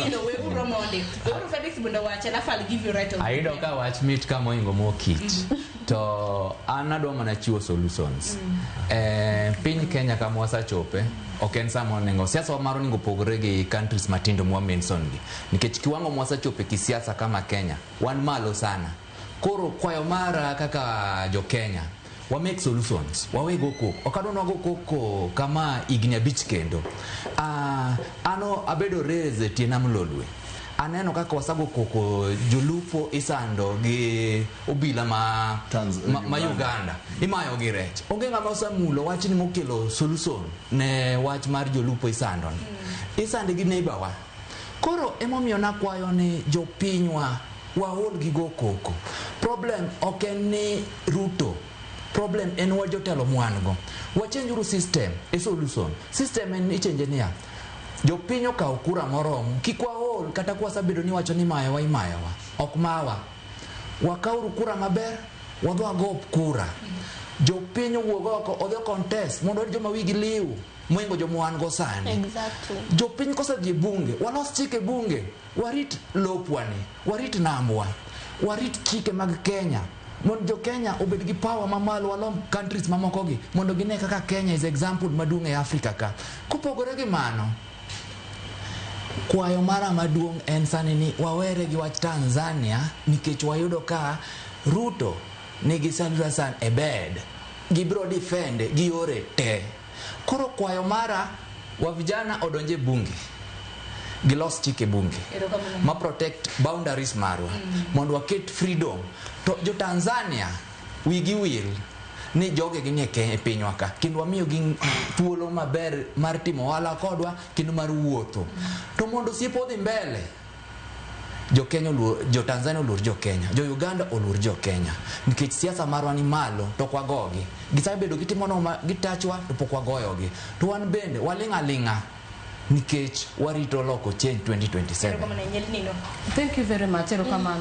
Nino, weuru mondi. Weuru Felix mondo owachi, alafu I'll give you right of Ayudo ka wach mit ka moingo mo kich. To an adwa mana chiwo solutions. Piny Kenya kama wasechope ok en sama onego siasa wa marwa onego opogore gi countries matindo mwa mention gi nikech kiwango mwasechope kisiasa kama Kenya wan malo sana. Koro kwayo mara kaka jo Kenya wa make solutions, wawe go koko. Ok adwa ni wago koko kama higni 5 kendo. Ano abedo raise e tie nam Lolwe. Aneno kaka wasago koko jolupo isando gi obila ma Uganda. Uganda. Imayo gi rech. Onge ng'ama osemulo wachni mokelo solution ne wach mar jolupo isando ni. Isande gi neighbor wa. Koro emomiyo nakwayo ni jopinywa waol gi go koko. Problem ok en ni Ruto. Problem en wa jotelo mwan go. Wachange uru system e solution. System en ichange niya. Jopiny okawo kura moromo, kik waol kata kwasebedo ni wacho ni imayowa imayowa. Ok mawa. Wakawuru kura maber, wadhi wago kura. Jopiny owuog oko, odhi o contest mondo wayud joma wigi liw mohingo joma wan go sani. Jopiny kosedhi e bunge, walos chike e bunge, warit lopwa ni, warit nambwa, warit chike mag Kenya. Mondo jo Kenya obed gi power mamalo, walomb countries mamoko gi, mondo gine kaka Kenya is example maduong' e Africa ka. Kopogore gi mano, kwayo mara maduong' en sani ni wawere gi wach Tanzania nikech wayudo ka Ruto nigi Suluhu Hassan e bed, gibiro defend gi yore te. Koro kwayo mara wa vijana odonje bunge, gilos chike bunge Erokamano. ma protect boundaries marwa mondo waket freedom. To jo Tanzania wigi wil ni joge ginie e pinywa ka kendo wamiyo gi thuolo maber mar timo ohala kodwa kendo mar wuotho. To mondo osiep odhi mbele, jo Kenya oluor, jo Tanzania oluor jo Kenya, jo Uganda oluor jo Kenya nikech siasa marwa ni malo to ok wagogi. Gisebedo gitimo ma gitachwa to pok wagoyogi. To wan bende waling' aling'a nikech warito loko change 2027. Erokamano, Nino. Thank you very much. Erokamano.